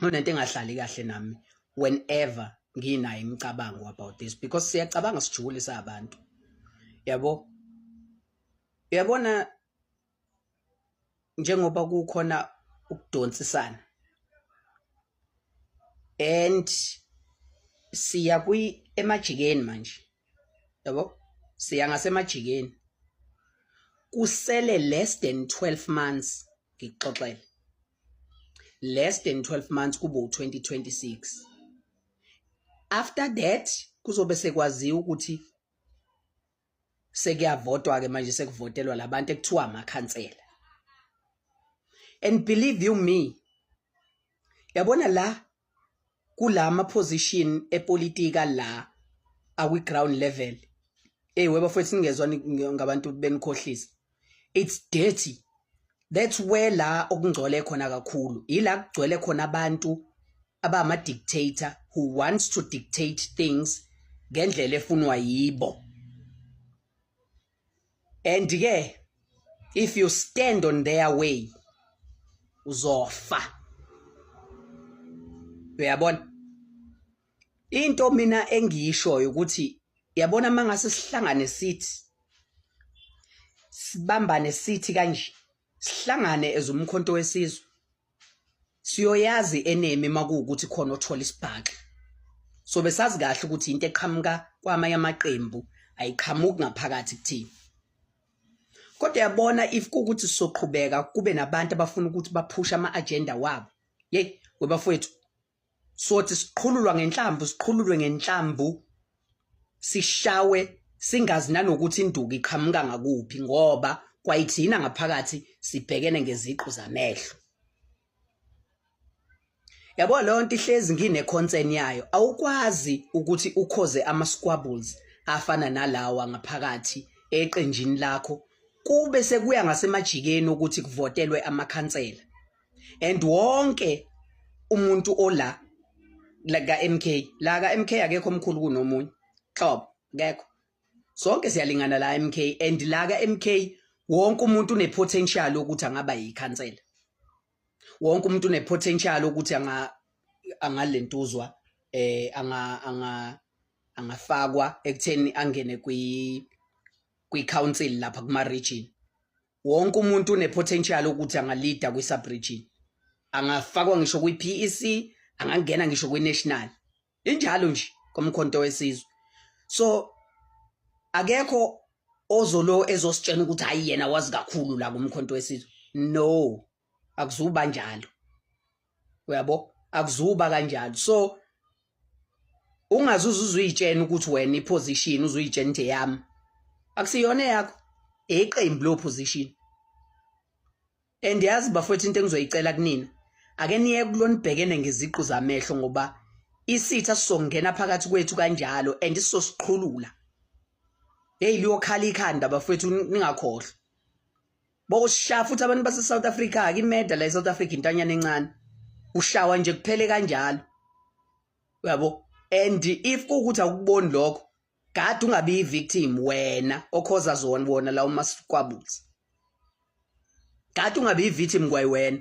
Kunento engahlali kahle nami whenever nginayo imicabango about this, because siyacabanga sijule sabantu, yabo. Uyabona, njengoba kukhona ukudonsisana and siya kwi emajikeni manje, yabo, siya ngasemajikeni, kusele less than 12 months. Ngikuxoxele, less than 12 months kube u2026. After that kuzobe sekwaziwa ukuthi sekuyavotwa ke manje, sekuvotelwa labantu ekuthiwa amakhansela. And believe you me, yabona la kulama position epolitika la akwi ground level, hey weba fowethu, ningezwa ngabantu benikhohlisa, it's dirty. That's where la okungcole khona kakhulu, ila kugcwele khona abantu abama dictator who wants to dictate things ngendlela efunwa yibo. And ke if you stand on their way, uzofa, uyabona. Into mina engiyishoyo ukuthi, yabona, mangase sihlangane sithi sibambane, sithi kanje sihlangane as uMkhonto weSizwe, siyoyazi enemy makuwukuthi khona othola isibhaxu. So besazi kahle ukuthi into eqhamuka kwamanye amaqembu ayiqhamuki ngaphakathi kuthina. Kodwa yabona, if kuwukuthi sizoqhubeka kube nabantu abafuna ukuthi baphushe ama-agenda wabo, yeyi webafowethu, sothi siqhululwa ngenhlamvu, siqhululwe ngenhlamvu, sishawe singazi nanokuthi induku iqhamuka ngakuphi, ngoba kwayithina ngaphakathi sibhekene ngeziqu zamehlo, yabo. Leyo nto ihlezi ngine-concern yayo. Awukwazi ukuthi ukhoze ama-squabbles afana nalawa ngaphakathi eqenjini lakho, kube sekuya ngasemajikeni ukuthi kuvotelwe amakhansela, and wonke umuntu ola la ka-MK, la ka-MK akekho omkhulu kunomunye hlobo, akekho, sonke siyalingana la MK. And la ka-MK wonke umuntu une-potential ukuthi angaba yikhansela, wonke umuntu une-potential ukuthi anga angalentuzwa anga anga angafakwa ekutheni angene kwi council lapha kuma region. Wonke umuntu une-potential ukuthi angalida kwi sub region, angafakwa ngisho kwi PEC, angangena ngisho kwi national. Injalo nje koMkhonto weSizwe. So akekho ozolo ezositshena ukuthi hayi, yena wazi kakhulu la kuMkhonto weSizwe. No, akuzuba njalo, uyabo, akuzuba kanjalo. So ungazuze uzuyitshena ukuthi wena iposition uzuyitshena ukuthi eyami, akusiyona yakho, eqembu lo position. And yazi bafowethu, into engizoyicela kunina, ake niye kulonibhekene ngeziqu zamehlo, ngoba isitha sizongena phakathi kwethu kanjalo and sizosiqhulula. Hey, liyokhala ikhanda bafowethu, ningakhohlwa bosha futhi abantu base South Africa ke imeda la eSouth Africa, intanyana encane, ushawa nje kuphele kanjalo, uyabo. And if kuwukuthi awukuboni lokho, kade ungabi i-victim wena okhoza zona wona lawo ma-squabbles, kade ungabi i-victim kwayiwena,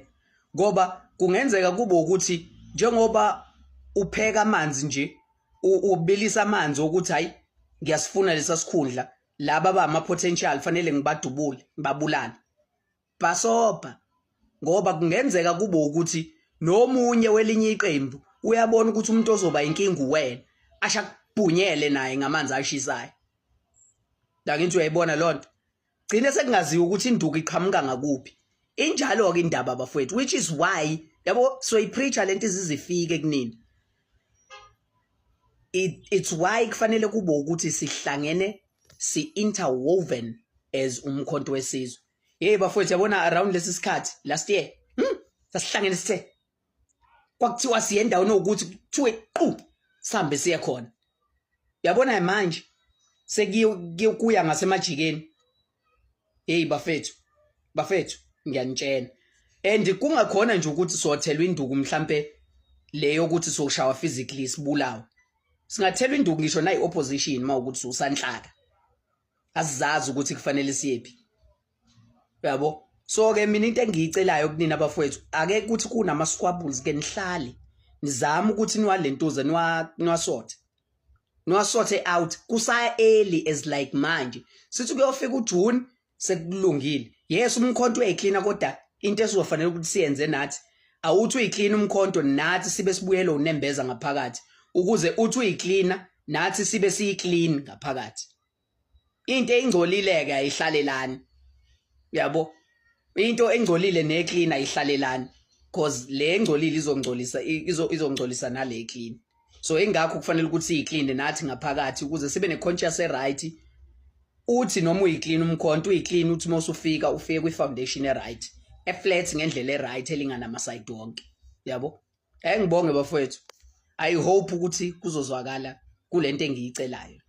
ngoba kungenzeka kube ukuthi njengoba upheka amanzi nje, ubilisa amanzi ukuthi hayi, ngiyasifuna lesa sikhundla, laba abama-potential fanele ngibadubule, ngibabulale, bhasobha, ngoba kungenzeka kube ukuthi nomunye welinye iqembu uyabona ukuthi umuntu ozoba inkinga uwena, asha kubhunyele naye ngamanzi ashisayo. Angithi uyayibona lonto? Gcine sekungaziwa ukuthi induku iqhamuka ngakuphi. Injalo ke indaba bafowethu, which is why, yabo, soyipreacher lento izizifike kunini. It's why kufanele kube ukuthi sihlangene, si interwoven as uMkhonto weSizwe. Hey bafowethu, yabona around lesi sikhathi last year, Sasihlangene, sithe kwakuthiwa siye endaweni ukuthi kuthiwe qu sihambe siye khona. Yabona manje sekuye kuya ngasemajikeni. Hey bafethu, bafethu, ngiyanitshela. And kungakhona nje ukuthi sothelwa induku mhlambe leyo ukuthi soshawa physically sibulawe. Singathelwa induku ngisho nayi opposition mawukuthi usanhlaka. Asizazi ukuthi kufanele siyephi. Uyabo? So ke mina into engiyicelayo kunina bafowethu, ake kuthi kunama squabbles ke nihlale. Nizama ukuthi niwalentuze, niwasothe, niwasothe out kusa early as like manje. Sithi kuyofika uJune sekulungile. Yes, umkhonto uyayiklina, kodwa into esizofanele ukuthi siyenze nathi, awuthi uyiklina umkhonto, nathi sibe sibuyele unembeza ngaphakathi, ukuze uthi uyiklina, nathi sibe siyi-clean ngaphakathi. Into engcolile-ke ayihlalelani, yabo. Into engcolile ne-clean ayihlalelani, cause le engcolile izongcolisa, izongcolisa nale clean. So ingakho kufanele ukuthi siyi-clean nathi ngaphakathi ukuze sibe ne-conscious e-right. Uthi noma uyi-clean umkhonto, uyi-clean, uthi uma usufika, ufike kwi-foundation e-right, e-flat ngendlela e-right, elingana ama-side wonke, yabo. Ake ngibonge, bafowethu. I hope ukuthi kuzozwakala kulento engiyicelayo.